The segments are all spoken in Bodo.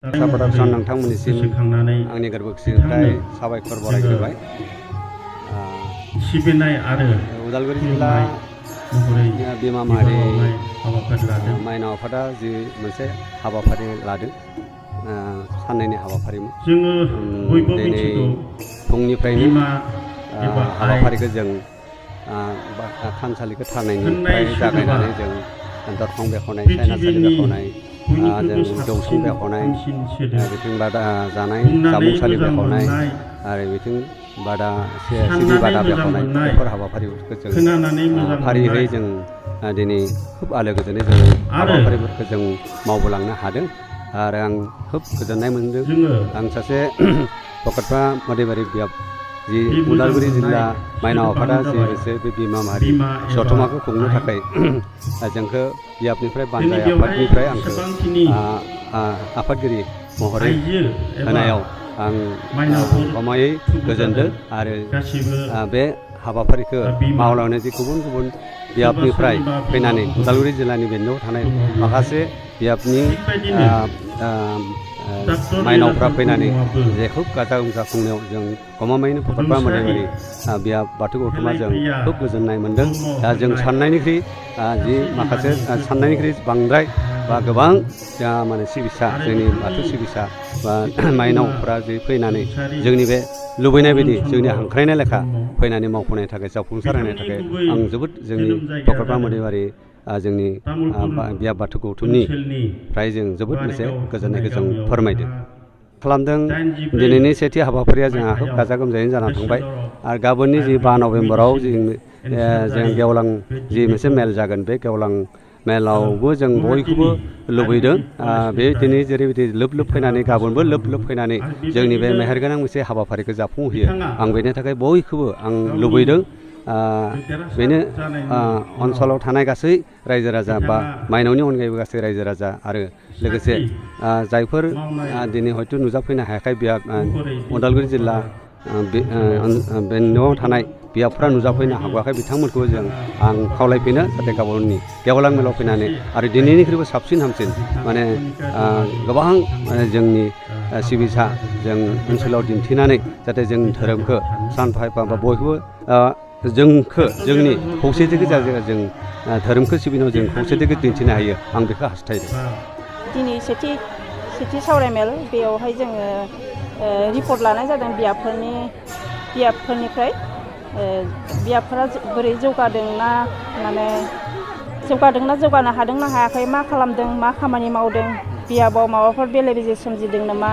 प्रडाक्शन नोंथांमोननिसिम आंनि गोरबो गोसोनिफ्राय साबायखर बरायग्रोबाय। सिबिनाय आरो उदालगुरि जिल्ला बिमा माहारि माइनाव आफादा जि मोनसे हाबाफारि लादों, साननैनि हाबाफारिमोन। दिनै फुंनिफ्रायनो हाबाफारिखौ जों थानसालिखौ थानायनिफ्राय जागायनानै जों दरखं बेखेवनाय, सायनासालि बेखेवनाय, जों जौसां बेखेवनाय, बिथिं बादा जानाय जामुंसालि बेखेवनाय आरो बिथिं बादा सिबि बादा बेखेवनाय, बेफोर हाबाफारिफोरखौ जों फारियै जों दिनै खोब आलो गोजोनै जों हाबाफारिफोरखौ जों मावबोलांनो हादों आरो आं खोब गोजोननाय मोनदों। आं सासे भकतपारा मोदैबारि बियाब जि उदालगुरि जिल्ला माइनाव आफादा जि मोनसे बे बिमा माहारि जथुम्माखौ खुंनो थाखाय जोंखौ बियाबनिफ्राय बानजाय आफादनिफ्राय आंखौ आफादगिरि महरै होनायाव आं गमायै गोजोनदों आरो बे हाबाफारिखौ मावलांनो जि गुबुन गुबुन बियाबनिफ्राय फैनानै उदालगुरि जिल्लानि बेन्दोआव थानाय माखासे बियाबनि माइनावफ्रा फैनानै जे खोब गाजा गोमजा खुंनायाव जों गमामायैनो भकतपारा मोदैबारि बियाब बाथौ गौथुमा जों खोब गोजोननाय मोन्दों। दा जों साननायनिख्रुइ जि माखासे साननायनिख्रुइ बांद्राय बा गोबां माने सिबिसा, जोंनि बाथौ सिबिसा बा माइनावफ्रा जि फैनानै जोंनि बे लुबैनाय बायदि जोंनि हांख्रायनाय लेखा फैनानै मावफुंनायनि थाखाय, जाफुंसार होनायनि थाखाय आं जोबोद जोंनि भकतपारा मोदैबारि जोंनि बियाब बाथौ गौथुमनिफ्राय जों जोबोद मोनसे गोजोननायखौ जों फोरमायदों खालामदों। दिनैनि सेथि हाबाफारिया जोंहा खोब गाजा गोमजायैनो जाना थांबाय आरो गाबोननि जि 5 नभेम्बराव जों गेवलां जि मोनसे मेल जागोन, बे गेवलां मेलावबो जों बयखौबो लुबैदों। बे दिनै जेरैबायदि लोब लोब फैनानै गाबोनबो लोब लोब फैनानै जोंनि बे मेहेरगोनां मोनसे हाबाफारिखौ जाफुंहोयो, आं बेनि थाखाय बयखौबो आं लुबैदों। बेनो ओनसोलाव थानाय गासै रायजो राजा बा माइनावनि अनगायैबो गासै रायजो राजा आरो लोगोसे जायफोर दिनै हयथ' नुजाफैनो हायाखै बियाब उदालगुरि जिल्ला बेन्दोआव थानाय बियाबफ्रा नुजाफैनो हागौआखै, बिथांमोनखौ आं खावलायफिनो जाहाथे गाबोननि गेवलां मेलाव फैनानै आरो दिनैनिख्रुइबो साबसिन हामसिन माने गोबां जोंनि सिबिसा जों ओनसोलाव दिन्थिनानै जाहाथे जों धोरोमखौ सानफा एफा बा बयखौबो जोंनि खौसेथिखौ जों धोरोमखौ सिबिनायाव जों खौसेथिखौ दिन्थिनो हायो, आं बेखौ हास्थायदों। दिनै सेथि सावरायमेल, बेयावहाय जोङो रिपर्ट लानाय जादों बियाबफोरनिफ्राय बियाबफोरा बोरै जौगादोंना जौगानो हादोंना हायाखै, मा खालामदों, मा खामानि मावदों, बियाबाव माबाफोर बेले बेजे सोमजिदों नामा,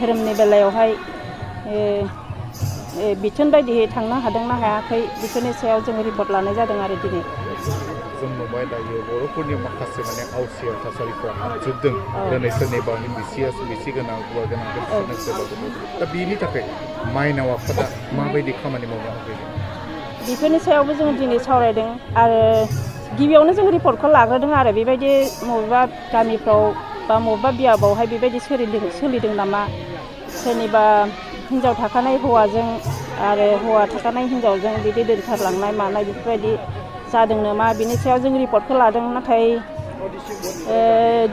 धोरोमनि बेलायावहाय बिथोन बायदियै थांनो हादोंना हायाखै, बेफोरनि सायाव जोङो रिपर्ट लानाय जादों आरो दिनै। जों नुबाय दायो बर'फोरनि माखासे आवसिया थासारिफ्रा जोबदों, दिनै सोरनिबा बिसि गोनां हौवा गोनां दा बेनि थाखाय माइनाव आफादा माबायदि खामानि मावनो हागोन, बेफोरनि सायावबो जों दिनै सावरायदों आरो गिबियावनो जों रिपर्टखौ लाग्रोदों आरो बेबायदि बबेबा गामिफ्राव बा बबेबा बियाबावहाय बेबायदि सोलिदों नामा, सोरनिबा हिन्जाव थाखानाय हौवाजों आरो हौवा थाखानाय हिन्जावजों बिदि दोनखारलांनाय मानाय बेफोरबायदि जादों नामा, बिनि सायाव जों रिपर्टखौ लादों। नाथाय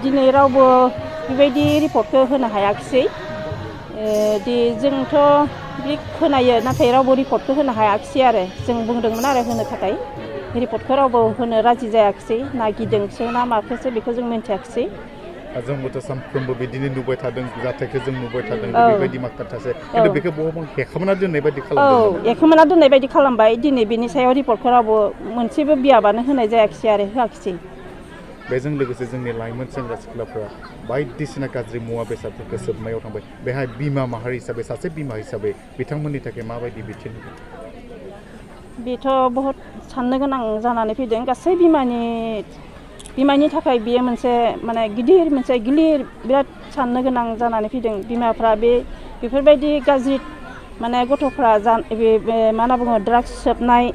दिनै रावबो बेबायदि रिपर्टखौ होनो हायाखिसै। जोंथ' बे खोनायो, नाथाय रावबो रिपर्टखौ होनो हायाखिसै आरो जों बुंदोंमोन आरो होनो थाखाय, रिपर्टखौ रावबो होनो राजि जायाखिसै, ना गिदोंसो ना माखोसो बेखौ जों मिन्थियाखिसै। जोंबोथ' सानफ्रोमबो बिदिनो नुबाय थादों, जाथायखौ जों नुबाय थादों, बेबायदि माखासे खिन्थु बेखौ बहाबा हेखोमोना दोननाय बायदि खालामदों। हेखोमोना दोननाय बायदि खालामबाय। दिनै बेनि सायाव रिपर्टखौ रावबो मोनसेबो बियाबानो होनाय जायाखिसै आरो होआखिसै। बेजों लोगोसे जोंनि लाइमोन सेंग्रा सिख्लाफ्रा बायदिसिना गाज्रि मुवा बेसादफोरखौ सोबनायाव थांबाय। बेहाय बिमा माहारि हिसाबै, सासे बिमा हिसाबै बिथांमोननि थाखाय माबायदि बिथोन? बेथ' बहुद साननो गोनां जानानै फैदों। गासै बिमानि थाखाय बेयो मोनसे गिलिर बिराद साननो गोनां जानानै फैदों। बिमाफ्रा बेफोरबायदि गाज्रि गथ'फ्रा मा होनना बुङो, ड्राग्स सोबनाय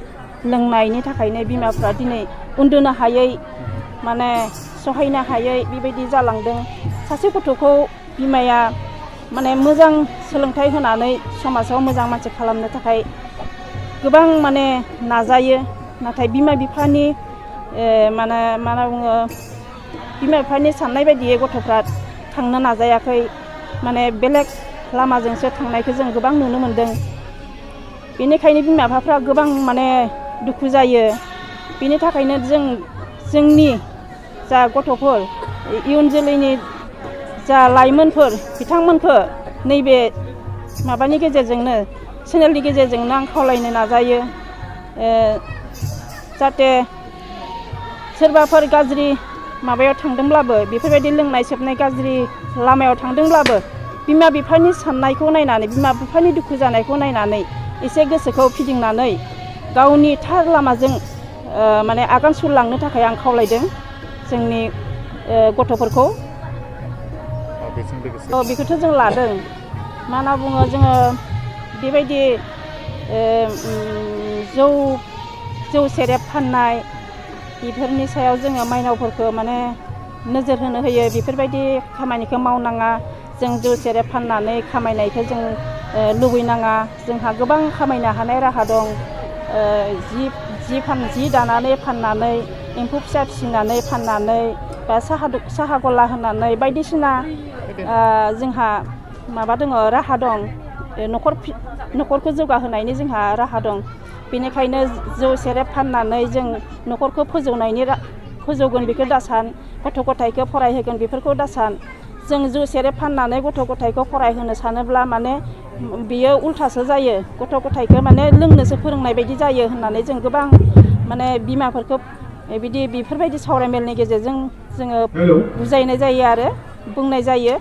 लोंनायनि थाखायनो बिमाफ्रा दिनै उन्दुनो हायै, सहायनो हायै बेबायदि जालांदों। सासे गथ'खौ बिमाया मोजां सोलोंथाइ होनानै समाजाव मोजां मानसि खालामनो थाखाय गोबां नाजायो, नाथाय बिमा बिफानि मा होनना बुङो, बिमा बिफानि साननाय बायदियै गथ'फ्रा थांनो नाजायाखै, माने बेलेग लामाजोंसो थांनायखौ जों गोबां नुनो मोनदों। बेनिखायनो बिमा बिफाफ्रा गोबां माने दुखु जायो। बेनि थाखायनो जोंनि जा गथ'फोर इयुन जोलैनि जा लाइमोनफोर बिथांमोनखौ नैबे माबानि गेजेरजोंनो चेनेलनि गेजेरजोंनो आं खावलायनो नाजायो जाहाथे सोरबाफोर गाज्रि माबायाव थांदोंब्लाबो बेफोरबायदि लोंनाय सोबनाय गाज्रि लामायाव थांदोंब्लाबो बिमा बिफानि साननायखौ नायनानै बिमा बिफानि दुखु जानायखौ नायनानै एसे गोसोखौ फिदिंनानै गावनि थार लामाजों माने आगान सुरलांनो थाखाय आं खावलायदों जोंनि गथ'फोरखौ। बेखौथ' जों लादों मा होनना बुङो जोङो बेबायदि जौ सेरेब फाननाय बेफोरनि सायाव जोङो माइनावफोरखौ माने नोजोर होनो होयो बेफोरबायदि खामानिखौ मावनाङा। जों जौ सेरेब फाननानै खामायनायखौ जों लुबैनाङा। जोंहा गोबां खामायनो हानाय राहा दं। जि दानानै फाननानै एम्फौ फिसा फिसिनानै फाननानै बा साहा गला होनानै बायदिसिना जोंहा माबा दङ राहा दं। न'खरखौ जौगाहोनायनि जोंहा राहा दं। बेनिखायनो जौ सेरेब फाननानै जों न'खरखौ फोजौगोन बेखौ दासान, गथ' गथायखौ फरायहोगोन बेफोरखौ दासान। जों जौ सेरेब फाननानै गथ' गथायखौ फरायहोनो सानोब्ला माने बियो उल्थासो जायो। गथ' गथायखौ माने लोंनोसो फोरोंनाय बायदि जायो होननानै जों गोबां माने बिमाफोरखौ बेफोरबायदि सावरायमेलनि गेजेरजों जोङो बुजायनाय जायो आरो बुंनाय जायो।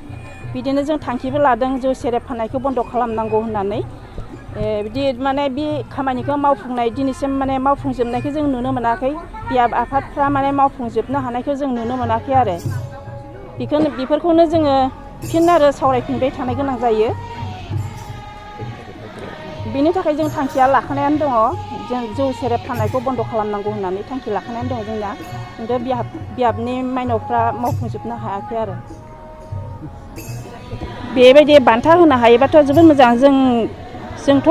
बिदिनो जों थांखिबो लादों जौ सेरेब फाननायखौ बन्द' खालामनांगौ होननानै। बिदि माने बे खामानिखौ दिनैसिम माने मावफुंजोबनायखौ जों नुनो मोनाखै। बियाब आफादफ्रा माने मावफुंजोबनो हानायखौ जों नुनो मोनाखै आरो बेफोरखौनो जोङो फिन आरो सावरायफिनबाय थानो गोनां जायो। बेनि थाखाय जों थांखिया लाखानायानो दङ। जों जौ सेरेब फाननायखौ बन्द' खालामनांगौ होननानै थांखि लाखानायानो दङ जोंना। खिन्थु बियाबनि माइनावफ्रा मावफुंजोबनो हायाखै आरो। बेबायदि बान्था होनो हायोबाथ' जोबोद मोजां। जोंथ'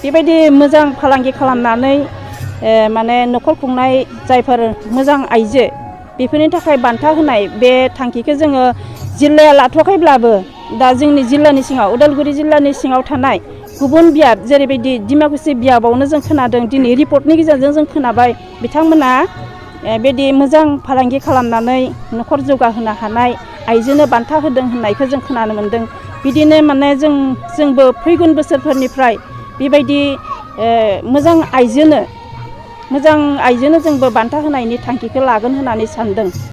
बेबायदि मोजां फालांगि खालामनानै माने न'खर खुंनाय जायफोर मोजां आइजो बेफोरनि थाखाय बान्था होनाय बे थांखिखौ जोङो जिल्लाया लाथ'वाखैब्लाबो दा जोंनि जिल्लानि सिङाव उदालगुरि जिल्लानि सिङाव थानाय गुबुन बियाब जेरैबायदि डिमाकुसि बियाबावनो जों खोनादों दिनै रिपर्टनि गेजेरजों जों खोनाबाय बिथांमोना बिदि मोजां फालांगि खालामनानै न'खर जौगाहोनो हानाय आइजोनो बान्था होदों होननायखौ जों खोनानो मोन्दों। बिदिनो माने जोंबो फैगोन बोसोरफोरनिफ्राय बेबायदि मोजां आइजोनो जोंबो बान्था होनायनि थांखिखौ लागोन होननानै सानदों।